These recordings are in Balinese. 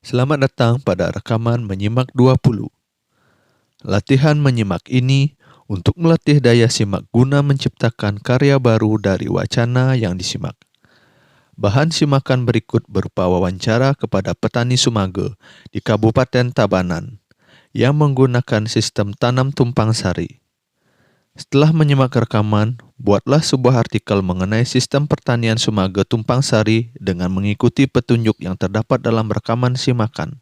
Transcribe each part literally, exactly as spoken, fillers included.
Selamat datang pada rekaman menyimak dua puluh. Latihan menyimak ini untuk melatih daya simak guna menciptakan karya baru dari wacana yang disimak. Bahan simakan berikut berupa wawancara kepada petani sumaga di Kabupaten Tabanan yang menggunakan sistem tanam tumpang sari. Setelah menyimak rekaman, buatlah sebuah artikel mengenai sistem pertanian sumaga tumpang sari dengan mengikuti petunjuk yang terdapat dalam rekaman simakan.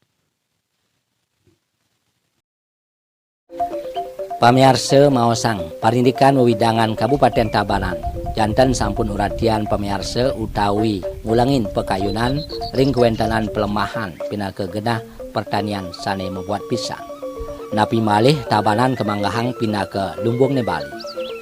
Pamiarsa maosang, Parindikan Wewidangan Kabupaten Tabanan janten sampun uratian pamiarsa utawi ngulengin pakayunan ring kawentenan palemahan pinaka genah pertanian sane mabuat pisan. Napi malih Tabanan kamanggehang pinaka lumbungne Bali.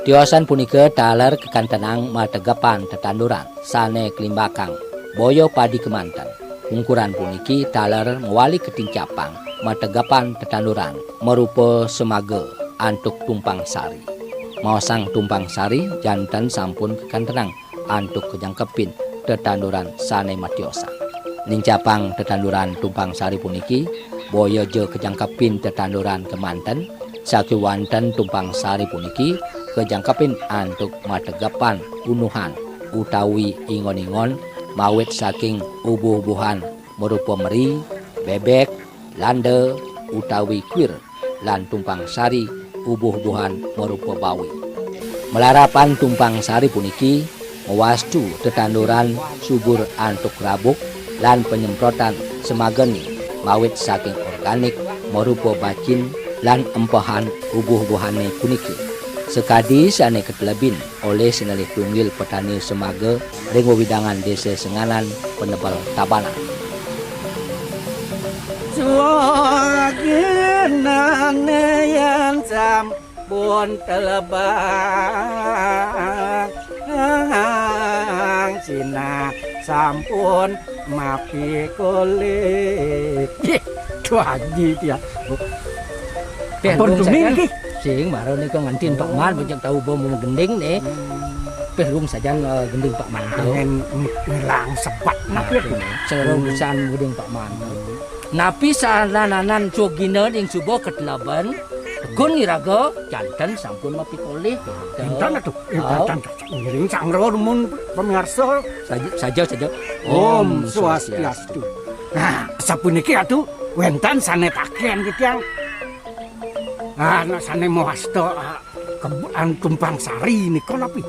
Tiosan punika taler kakantenang mategepan tetanduran sane kalimbakang boya padi kemanten. Ungkuran puniki taler mawali katincapang mategepan tetanduran marupa semaga antuk tumpang sari. Maosang tumpang sari janten sampun kakantenang antuk kajangkepin tetanduran sane matiosang. Nincapang tetanduran tumpang sari puniki boya ja kajangkepin tetanduran kemanten, sakewanten tumpang sari puniki kajangkepin antuk mategepan unuhan utawi ingon-ingon mawit saking ubuh-ubuhan marupa meri, bebek, landa, utawi kuir, lan tumpang sari ubuh-ubuhan marupa bawi. Malarapan tumpang sari puniki mawastu tetanduran subur antuk rabuk lan panyemprotan semagane mawit saking organik marupa bacin lan empehan ubuh-ubuhane puniki. Sakadi sane katelebin olih sinalih tunggil petani semaga ring wewidangan Desa Senganan, Penebel, Tabanan. Suaginane yen sampun telebang, sinah sampun mapikolih. Ih, tuaji dia. Peh, ampun, Gung, tuni sajan niki. Sing mara nika ngantin Pak Man, becik tau bo mau gending nih. Hmm. Peh, Gung, sajan, eh, gending Pak Man to. Angin ngilang sebat. Nah, napi itu? Nih, seluruh urusan gending Pak Man to. Hmm. Napi sananan sugina ing suba ketelaban, tekun iraga janten sampun mapikolih. Enten atuh, enten. Oh. Ngiring sangro rumun pamiarsa. Saja, saja, saja. Om Om Swastiastu. Swastiastu. Nah, sapuniki atuh wenten sane taken titiang. Ah, anak sane mawasta, ah, kebu-, an tumpang sari nika napi?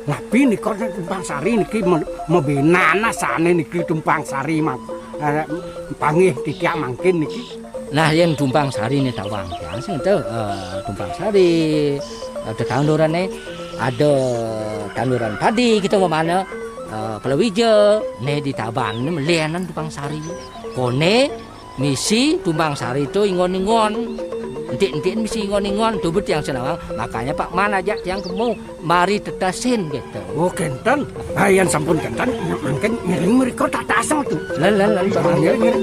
Napi nika tumpang sari niki me-, mabenan sane niki tumpang sari ma-, eh, panggih titiang mangkin niki. Nah, yen tumpang sari ne tawang tiang sing te, eh, tumpang sari, eh, tetandurane ada tanduran padi kita mamana, eh, palawija, ne di Taban ne melenan tumpang sari. Kone misi tumpang sari to ingon-ingon. Entik-entik misi ingon-ingon, tubuh tiang senawang. Makanya Pak Man ajak tiang kemu. Mari tetasin gitu. Oh, kenten. Ah, yen sampun kenten, mangkin ngiring mriko tak tasel tuh. Lan, lan, lan, Pak Man. Ngiring, ngiring.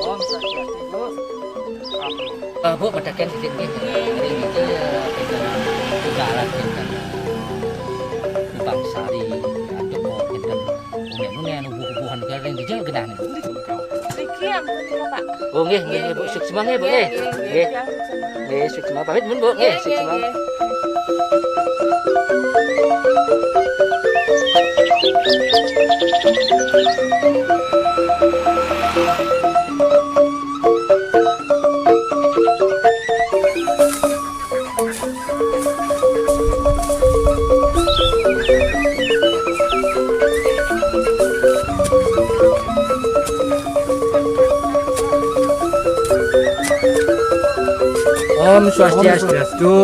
Om Swastiastu, Bu. Eh, Bu, peteken sidik nggih. Hari ini, eh, kita juga alat kenten. Tumpang sari, antuk, oh, kenten. Unen-unen, ubuh-ubuhan, kering, dijel genah nih. Niki ampun, Pak. Oh, nggih, nggih, nggih, Bu. Suksma nggih, Bu, nggih. Nggih, nggih, nggih. Nggih, suksma. Pamit, Bu, nggih, nggih, suksma. Nggih. Om Swastiastu. Om Swastiastu.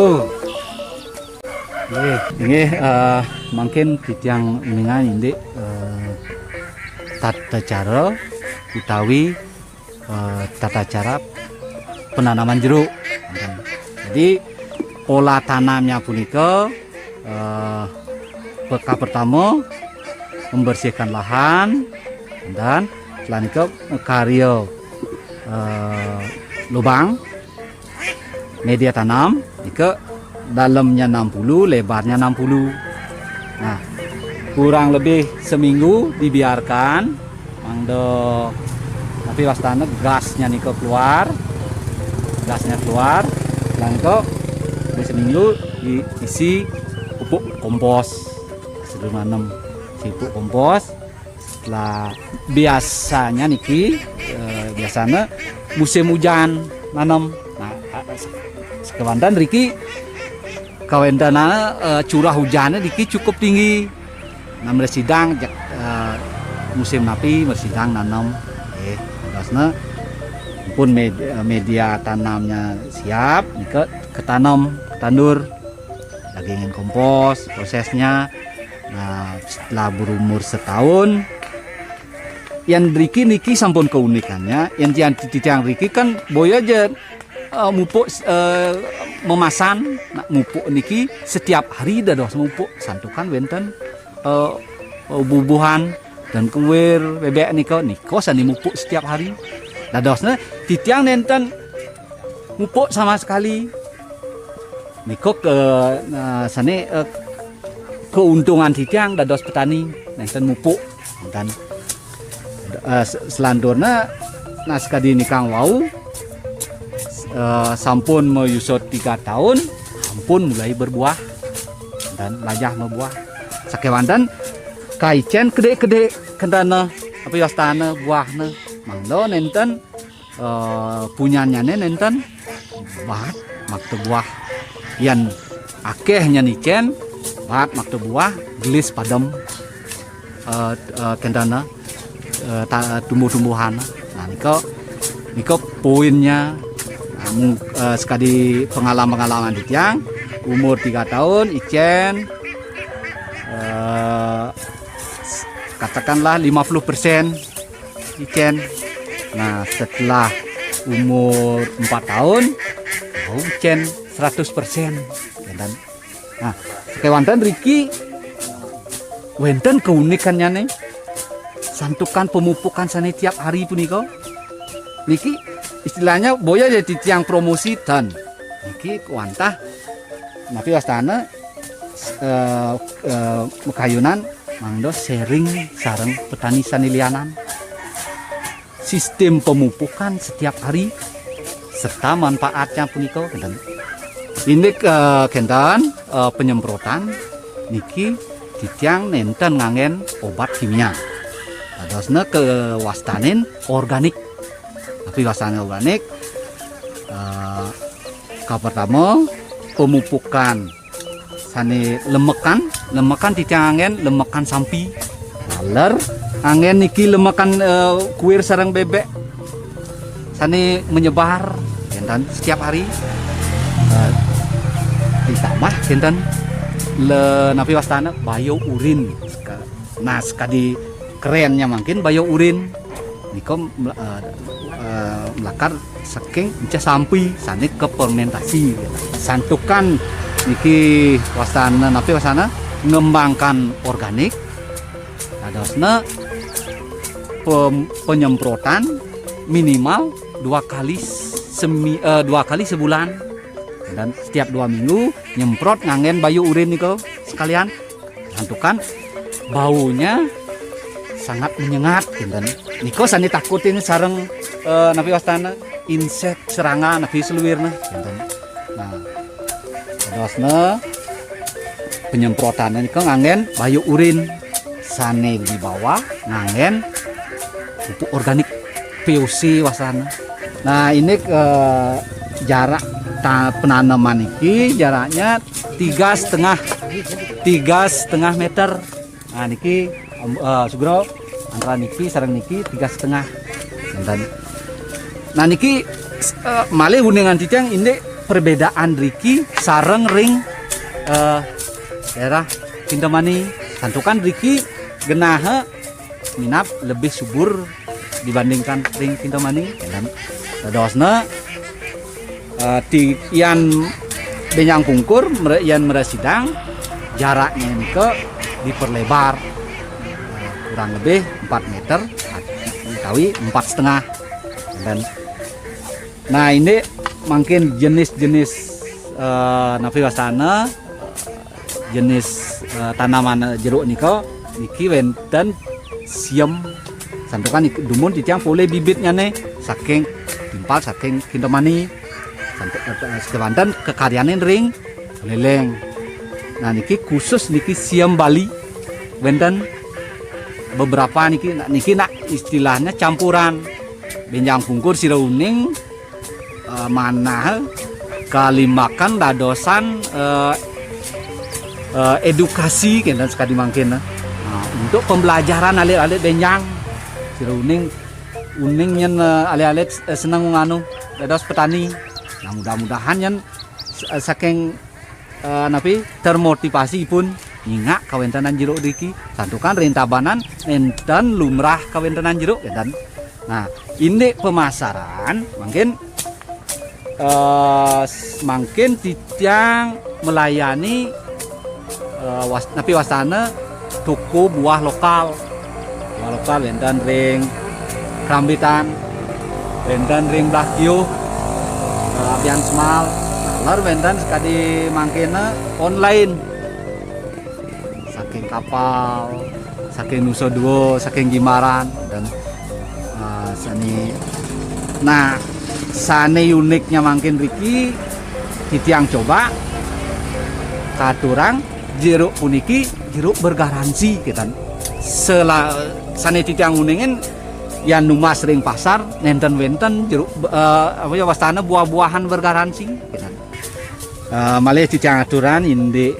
Nggih, nggih, eh, mangkin titiang uningang indik, eh, tata cara utawi eh, tata cara penanaman jeruk. Jadi, pola tanamnya punika, eh, peka pertama, membersihkan lahan, dan selanjutnya karya, eh, lubang, media tanam, nika dalamnya enam puluh, lebarnya enam puluh. Nah, Kurang lebih seminggu dibiarkan, mangda, tapi wastana gasnya nika keluar, gasnya keluar, langko di seminggu diisi pupuk kompos, sedurung nanem, isi pupuk kompos. Setelah, biasanya niki, eh, biasanya musim hujan nanem. Nah, sakewanten riki kawentenan, eh, curah hujannya niki cukup tinggi. Nah, mresidang, eh, musim napi mresidang nanem. Nggih, terusnya pun med-, media tanamnya siap, nika ketanem, ketandur. Dagingin kompos prosesnya. Nah, setelah berumur setahun, yang riki niki sampun keunikannya, yang tiang, tiang riki kan boya aja, eh, mupuk, eh, memasan, nah, mupuk niki setiap hari dados mupuk, santukan wenten, eh, bubuhan dan kuir bebek nika, nika sani mupuk setiap hari. Dadosnya titiang nenten mupuk sama sekali. Nika ke, eh, sane, eh, keuntungan titiang dados petani, nenten mupuk. Dan, eh, se-, selanturnya, nah, sekadi nikang wau, eh, sampun mayusa tiga tahun, sampun mulai berbuah dan lajah mabuah. Sakewanten kaicen kede-kede kendana, apa yastana buahna. Mangda nenten, eh, punyannyane nenten baat makta buah. Yan akeh nyan icen, baat makta buah, gelis padem, eh, eh, kendana, eh, ta-, tumbuh-tumbuhan. Nah, nika, nika poinnya. Nah, mung-, eh, sekadi pengalaman-pengalaman titiang, umur tiga tahun, icen, eh, s-, katakanlah lima puluh persen icen. Nah, setelah umur empat tahun, bau icen seratus persen. Kenten. Nah, kewanten riki wenten keunikannya nih. Santukan pemupukan sane tiap hari punika. Niki istilahnya boya ya titiang promosi ten. Niki wantah napi wastana, eh, eh, makayunan mangda sharing sareng petani sane lianan. Sistem pemupukan setiap hari serta manfaatnya punika, kenten. Indik, eh, kenten, eh, penyemprotan niki titiang nenten nganggen obat kimia. Dadosna kewastanin organik. Tapi wastane organik, eh, kapertama, pemupukan sane lemekan, lemekan titiang anggen lemekan sampi. Taler anggen niki lemekan, eh, kuir sareng bebek sane menyebar kenten setiap hari. Eh, ditambah kenten le napi wastana bio urin. Seka-, nah, sekadi kerennya mangkin bio urin. Nika mel-, eh, eh, melakar saking enceh sampi sane kefermentasi. Santukan niki wastana, napi wastana, ngembangkan organik. Dadosna pem-, penyemprotan minimal dua kali semi-, eh, dua kali sebulan. Dan setiap dua minggu nyemprot nganggen bio urin nika sekalian. Santukan baunya sangat menyengat, kenten. Nika sane takutin sareng, eh, napi wastana, insek, serangga, napi saluirna, kenten. Nah, dadosna penyemprotan nika nganggen bio urin sane di bawah nganggen pupuk organik P O C wastana. Nah, ini, eh, jarak ta-, penanaman niki jaraknya tiga setengah, tiga setengah meter. Nah, niki, Om, eh, Sugro, antara niki sareng niki tiga setengah. Kenten. Nah, niki, eh, malih uningan titiang indik perbedaan riki sareng ring, eh, daerah Kintamani. Santukan riki genahe minab lebih subur dibandingkan ring Kintamani. Kenten. Dadosna, eh, ti-, yan benjang pungkur, mere-, yan mresidang, jaraknya nika diperlebar, eh, kurang lebih empat meter, utawi empat setengah. Dan, nah, ini mangkin jenis-jenis, eh, napi wastana, jenis, eh, tanaman jeruk nika Niki wénten siem, santukan niki dumun titiang polih bibitnyané saking timpal saking Kintamani. Santuk, eh, sakéwanten kakaryanin ring Buleleng. Nah, niki khusus niki siem Bali, wénten beberapa niki, nah, niki nak istilahnya campuran. Bénjang pungkur sira uning, eh, manah kalimakan dadosan, eh, eh, edukasi kénten sakadi mangkin. Nah, untuk pembelajaran alit-alit bénjang, sira uning, uning nyén, eh, alit-alit, eh, seneng nganu dados petani. Nah, mudah-mudahan nyén, eh, saking, eh, napi, termotivasi pun nyingak kawéntenan jeruk niki. Santukan ring Tabanan nénten lumrah kawéntenan jeruk, kénten. Nah, indik pemasaran mangkin, eh, s-, mangkin titiang melayani, eh, was-, napi wastana toko buah lokal. Buah lokal wénten ring Krambitan, wénten ring Blahkiuh, eh, Abian Semal, taler wénten sakadi mangkinné online. Saking Kapal, saking Nusa Dua, saking Jimbaran, dan, ah, sané, nah, sané uniknya mangkin riki, titiang coba katurang jeruk puniki, jeruk bergaransi, kénten. Sela-, sané titiang uningin, yan numbas ring pasar, nénten wénten jeruk, eh, apa ya, wastana buah-buahan bergaransi, kénten. Eh, malih titiang aturang indik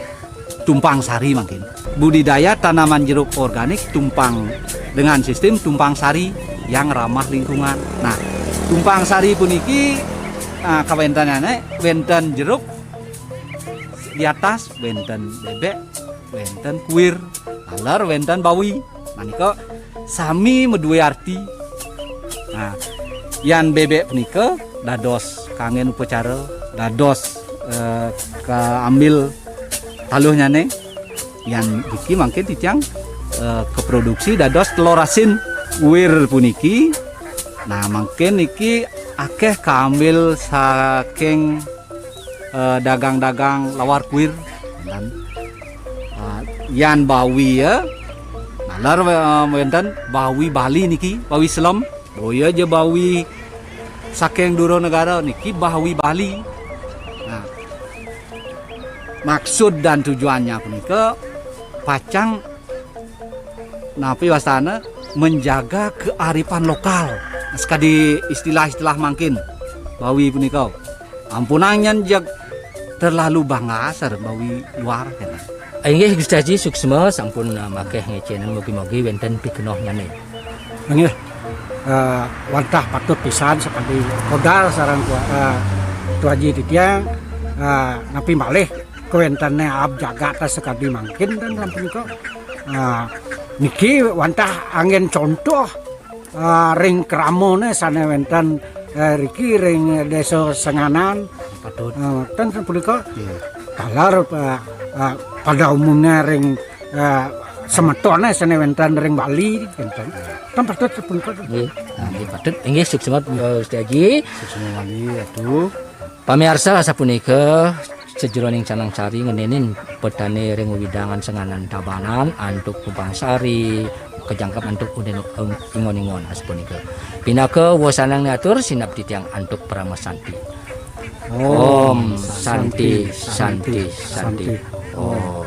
tumpang sari mangkin. Budidaya tanaman jeruk organik tumpang dengan sistem tumpang sari yang ramah lingkungan. Nah, tumpang sari puniki, ah, kawéntenanné wénten jeruk di atas, wénten bébék, wénten kuir, taler wénten bawi. Nah, nika sami madué arti. Nah, yan bébék punika dados kanggén upacara, dados, eh, kaambil taluhnyané. Yan niki mangkin titiang, eh, kaproduksi dados telur asin. Kuir puniki, nah, mangkin niki akéh kaambil saking, eh, dagang-dagang lawar kuir. Dan, eh, yan bawi ya, nalar, eh, wénten bawi Bali niki, bawi selem. Boya ja bawi saking dura negara niki, bawi Bali. Nah, maksud dan tujuannya punika pacang napi wastana menjaga kearifan lokal. Sakadi istilah-istilah mangkin bawi punika. Ampunang nyén jeg terlalu bangasar bawi luar kénten. Inggih, Gusti Aji, suksma sampun, eh, makéh ngicénin, mugi-mugi wénten pikenohnyané. Inggih, eh, wantah patut pisan sakadi kodar sareng Tua-, eh, Tua Aji titiang, eh, napi malih kawéntenan aab jagat sakadi mangkin ten sampun ka. Eh, niki wantah anggén contoh, eh, ring kramané sané wénten, eh, riki ring Désa Senganan. Patut. Eh, ten sapunika. Iya. Taler, eh, eh, pada umumnya ring, eh, semetoné sané wénten ring Bali, wénten. Ten patut sapunika. Nggih. Nah, nggih, patut. Inggih, suksma, eh, Gusti Aji. Suksma malih, Ratu. Pamiarsa, sapunika sajeroning canang sari ngenénin petané ring wewidangan Senganan Tabanan antuk tumpang sari, kajangkep antuk unden, ingon-ingon asapunika. Pinaka wewasanang atur sineb titiang antuk parama santi. Om Santi, Santi, Santi. Om.